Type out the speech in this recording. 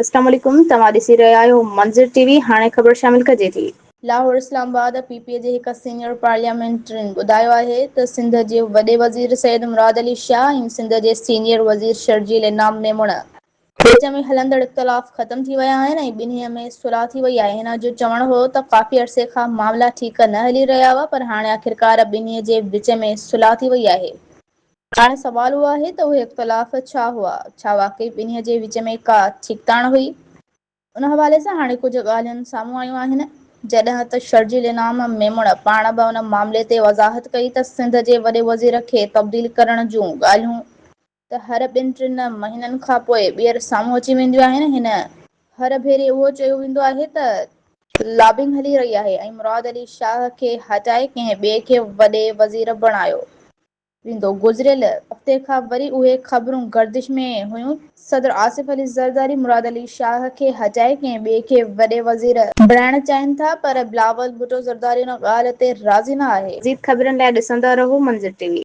اسلام عليڪم توهان ڏسي رهيا آهيو منظر ٽي وي هاڻي خبر شامل ڪجي ٿي. لاهور اسلام آباد، پي پي جي هڪ سينيئر پارليامينٽرين ٻڌايو آهي ته سنڌ جي وڏي وزير سيد مراد علي شاهه ۽ سنڌ جي سينيئر وزير شرجيل انعام ميمڻ وچ ۾ هلندڙ اختلاف ختم ٿي ويا آهن ۽ ٻنهي ۾ صلح ٿي وئي آهي هن جو چوڻ هو ته ڪافي عرصي کان معاملا ٺيڪ نه هلي رهيا هئا پر هاڻي آخرڪار ٻنهي جي وچ ۾ صلح ٿي وئي آهي. هاڻي سوال اهو آهي ته اهي اختلاف ڇا هئا؟ ڇا واقعي ٻنهي جي وچ ۾ ڪا ڇڪتاڻ هئي؟ ان حوالي سان هاڻي ڪجهه ڳالهيون سامهون آيون آهن. جڏهن ته شرجيل انعام ميمڻ پاڻ به ان معاملي تي وضاحت ڪئي ته سنڌ جي وڏي وزير کي تبديل ڪرڻ جون ڳالهيون ته هر ٻن ٽن مهينن کانپوء ٻيهر سامهون اچي وينديون آهن. هن هر ڀيري اهو چيو ويندو آهي ته لابنگ هلي رهي آهي ۽ مراد علي شاهه کي هٽائي ڪنهن ٻئي کي وڏي وزير بڻايو ويندو. گذريل هفتي کان وري اهي خبرون گردش ۾ هيون. صدر آصف علي زرداري مراد علي شاهه کي هٽائي ڪنهن ٻئي کي وڏي وزير بڻائڻ چاهين ٿا پر بلاول ڀٽو زرداري ان ڳالهه تي راضي نه آهي. مزيد خبرن لاء ڏسندا رهو منظر ٽي وي.